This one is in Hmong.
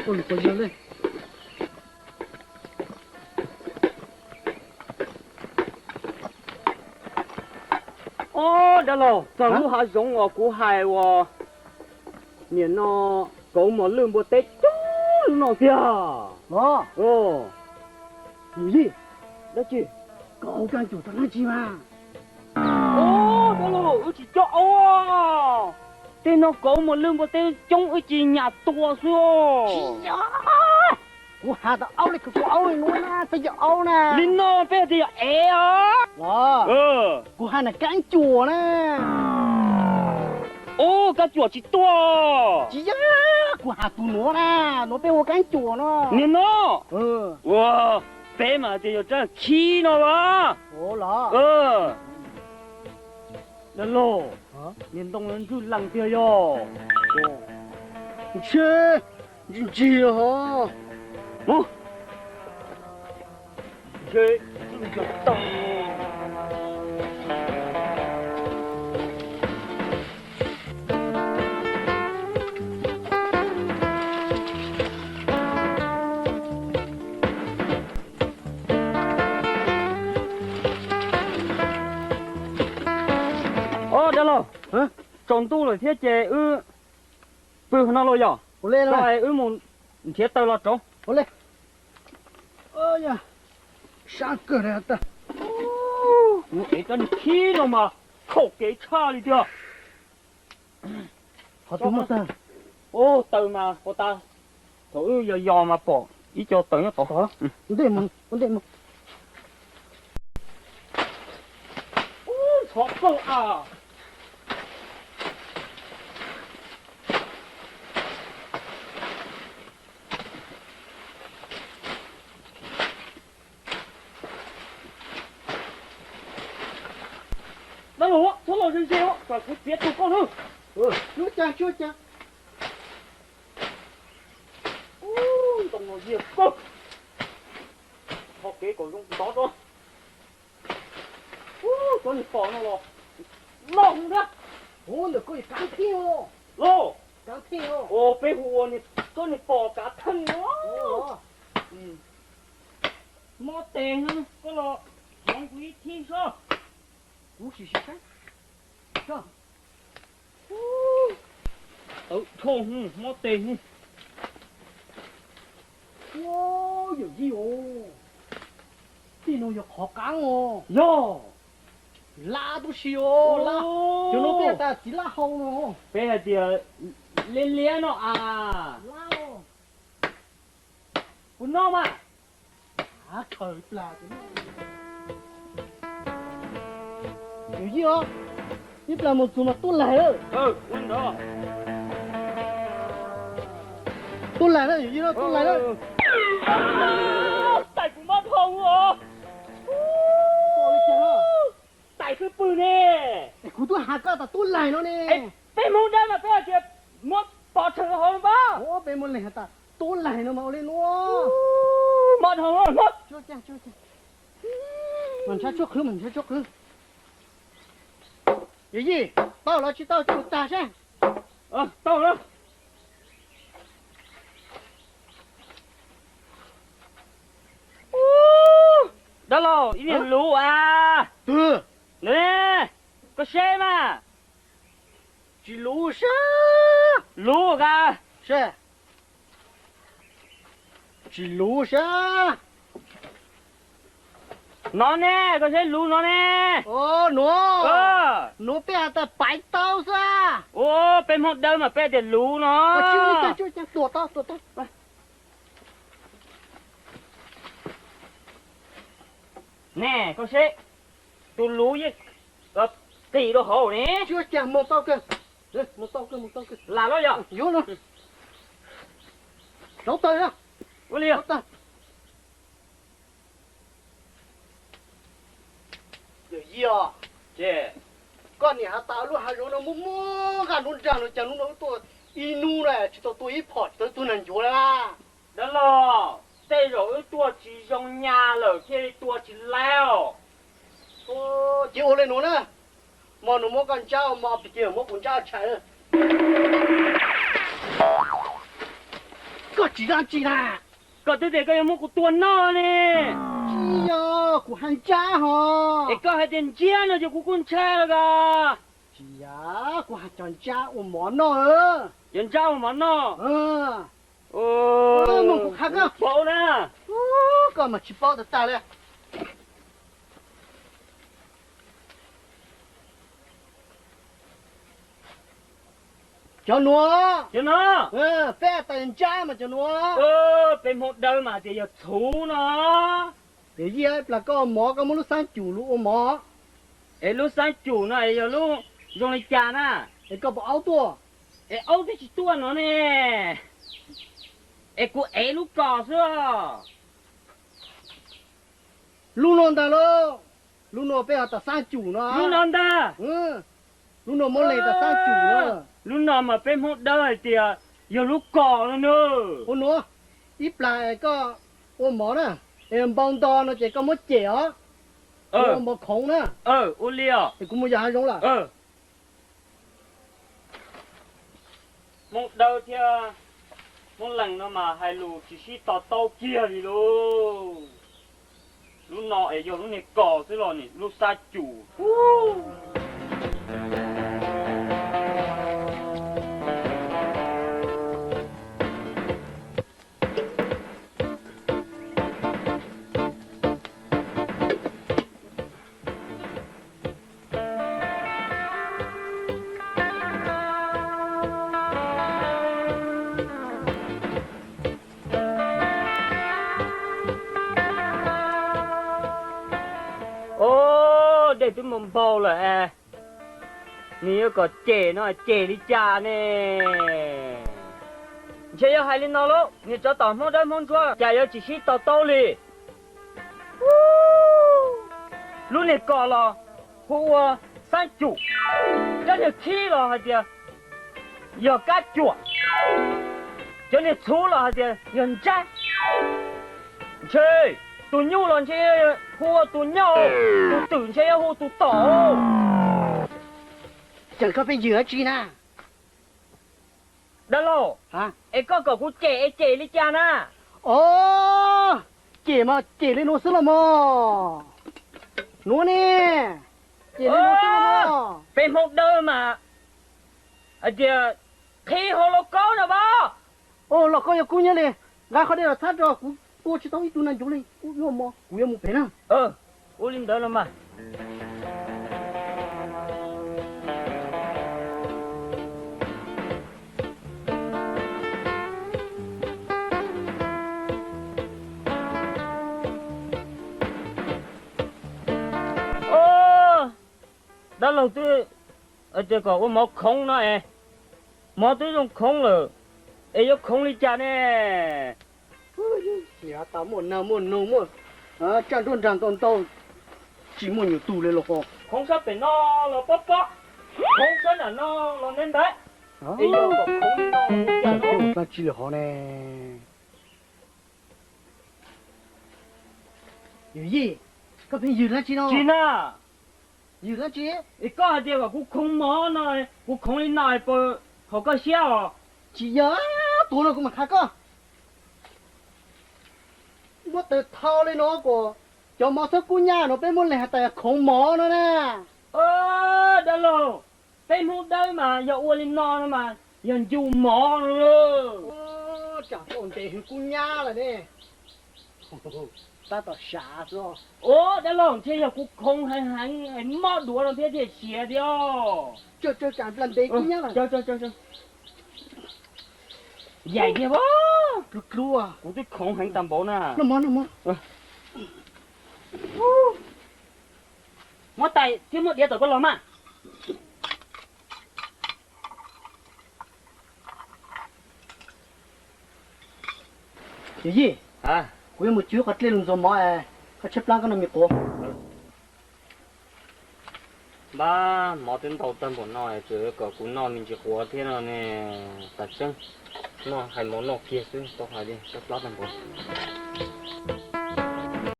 Ua li, ua li. Ob, dab laug, txog lub hav zoov uas kuv hais uas nim no kauv mos lwj npua teb coob li no tiag. Los, yawm yij, dab tsi, koj aub kaab cuam rau dab tsi mas? Ob, dab laug, wb tsis coj aub. Tej no kauv mos lwj npua teb coob, wb cia li nyas tua xwb. Kuv has tas aub li, kuv aub li no na, peb yog aub na. Li no peb hais tias yog ev os. Los, kuv has na kaab cuam na. Ub, kaab cuam tsis tuaj. Tsis yog, kuv has tus nuav na, nuav peb ua kaab cuam no. Niag no. Ua, peb mas hais tias yog tsaab khib no as. Dab laug, niag ntoo no ntswg lees tiag yog. Ntshe ntsig ntsig hov. Ntshe ntswg ntsig tau. Ob, dab laug, tsaus ntuj lawm thiab ces wb pw qhov no los yog? Ua li, wb mus nrhiav taws los rauv. Ua li. Sab kawg li. Mus ev cov niag khib no mas khaum kev tshaj li tiag. Qhov twg muaj taws? Ub, taws mas puas tas, thaum wb yos yos mas pom ib co taws nyob tod. Ua ntej mus, ua ntej mus. Ub, ntxhov kawg as. Dab laug, txhob los ze ze, kom kuv txiav tug koj nawb. Tsuag cas, tsuag cas. Ntoo no yiag kawg. Tho kev kom zoo ntov tso. Ub, cov niag pos no los loj heev thiab. Ub, ntawm koj kav theej os. Los, kav theej os. Ua peb hu ua cov niag pos kav theej os. Mob tes, koj los hloov kuv ib thib sob. Kuv sim sim saib. Tawv dhau, mob tes. Ua, yawm yij os, tej no yog qhov qaab os. Yog. Lab tub si os, lab. Cov no peb has tas txiv lab hau no. Peb hais tias liab liab no as. Lab os. Puas noj mas? Khaws plas. Yawm yij os, ib plas mus txug mas tuaj laig lawm. Tuaj laig lawm yawm yij, tuaj laig lawm. Tais kuv mob dhau os. Tais twb pw ne. Kuv twb has koj tas tuaj laig no ne. Peb Hmoob dawb mas peb hais tias muab pov rhees hauv no npab. Peb muab leeg has tas tuaj laig no mas ua li no. Mob dhau. Mas ntshav tshuaj qhwv, mas ntshav tshuaj qhwv. Yawm yij, tau los tsis tau coj mus tag seb. Tau lawm. Dab laug, ib niag luv as. Twg? Ntawd ne, koj seb mas. Tsis luv sab. Luv as. Seb. Tsis luv sab. No ne, koj seb luv no ne. Nuav, nuav peb has tas paiv taub xwb. Ua peb Hmoob dawb mas peb tias luv no. Tuam tau, tuam tau. Ne koj seb, tus luv yeej qis rau hauv ne. Tsis ua cas, mus tau kawg, mus tau kawg, mus tau kawg. Lam los yog? Yuav no. Rauv taws na. Ua li. Yawm yij os, koj niam has tas lub hav zoov no muaj muaj nqaj nruab nrag no, cas hnub no wb tuaj ib hnub na tsis tau tua ib phom tsis tau tua neeg ncuav li na. Dab laug, tej zaum wb tua tsis zoo nyas lawm thiaj li tua tsis laib os. Ces ua li nuav na, hmo no muab koj ntsab ua mo, pig ces muab kuv ntsab ua tshais. Koj Tsis dab tsi na. Koj twb tias koj yuav muab kuv tua noj ne. Tsis yog, kuv hais ntsab hos. Es koj hais tias ntsab no ces kuv kuj ntshai los koj. Tsis yog, kuv hais cov ntsab ua mov noj. Cov ntsab ua mov noj. Mus kuv qhia koj paub na. Koj mas tsis paub tag tag li. Cov nuav, peb tas ntsab mas cov nuav. Peb Hmoob Dawb mas tias yog txhuv no. Yog ib plag koj mov koj muab lub xaab cum lug ua mov. Es lub xaab cum no es yog lub zoo li cas na? Es koj puas aub tuaj? Es aub twb tsis tuaj no ne. Es kuv ev lub kos xwb. Lub no ntag lauj. Lub no peb ho tas xaab cum no. Lub no ntag. Lub no muab lees tas xaab cum no. Lub no mas peb Hmoob Dawb hais tias yog lub kos no na. Ua nuav, ib plag koj ua mov na, es npau nto no ces koj muab cem os. Ua mov khoov na. Ua li os. Es kuv mus yos hav zoov lawm. Hmoob Dawb thiab Hmoob Lees no mas hais lus tsis sib to taub kiag li lauj. Lub no es yog lub niag kos xwb los nim lub xaab cum. Au, dej twb npau npau lawm es, nws yuav kom cem no cem li cas ne? Ntshe yog hais li no lauj, niag tsov tom Hmoob Dawb Hmoob Ntsuab cas yuav tsis sib to taub li. Lub niag kos los hu ua xaab cum, cov niag khib los hais tias yog kab cuam, cov niag txhuv los hais tias yog ntsab. Ntshe tus nyuj los ntshe hu ua tus nyob, tus twm ntshe yuav hu tus tom. Tseem koj pheej yws dab tsi na? Dab laug, es koj kom kuv cem es cem li cas na? Os, cem mas cem li nuav xwb los mog. Nuav ne, cem li nuav xwb los mog. Peb Hmoob Dawb mas hais tias qhib hauv lauj kaub no pab. Os, lauj kaub yuav kub nyab li, nqa qhov dej los txhab rau, kuv tua tsis tau ib tug nas ncuv li, kuv yuav mov, kuv yuav mus pem na. Ua li ntawd los mas. Dab laug twb hais tias kom ua mov khoov no es, mov twb zoo khoov lawm, es yuav khoov li cas ne? Niam tas muaj nag muaj noog muaj tsaj nruab nrag ntau ntau, tsis muaj nyuam tug li los ho. Khoov sab pem no los pob pob, khoov sab nram no los ntev ntev, es yog kom khoov li no ua cas dab tsi li hov ne? Yawm yij, koj pheej yws dab tsi no? Tsis na. Yws dab tsi? Es koj hais tias kom kuv khoov mov no, kuv khoov li no puas haum koj siab os? Tsis yog, tuav no kuv mam qha koj. Muab taws thau li no kom cov mov txhob kub nyab no peb muab lees has tas yog khoov mov no na. Dab laug, peb Hmoob Dawb mas yog ua li no no mas yog ncu mov no. Tsam tau ntes hwv kub nyab lawm ne. Tab tom sav xwb. Ua dab laug, ntshe yog kuv khoov heev heev mob duav no thiab thiaj siav thiab. Yaim thiab, dlub dlub. Kuv twb khoov heev tag npaum na. Muab tais thiab muab diav tom koj los mas. Yawm yij, kuv yuav mus cuab qhov dlej lug ntxuav mov, koj tshaib plab koj noj me quav. Npab, mov twb ntau tag npaum no tseem kom kuv noj me ntsis quav thiab no ne. Tas tseeb, noj hais mov noj kiag xwb tau hais li, tshaib plab tag npaum.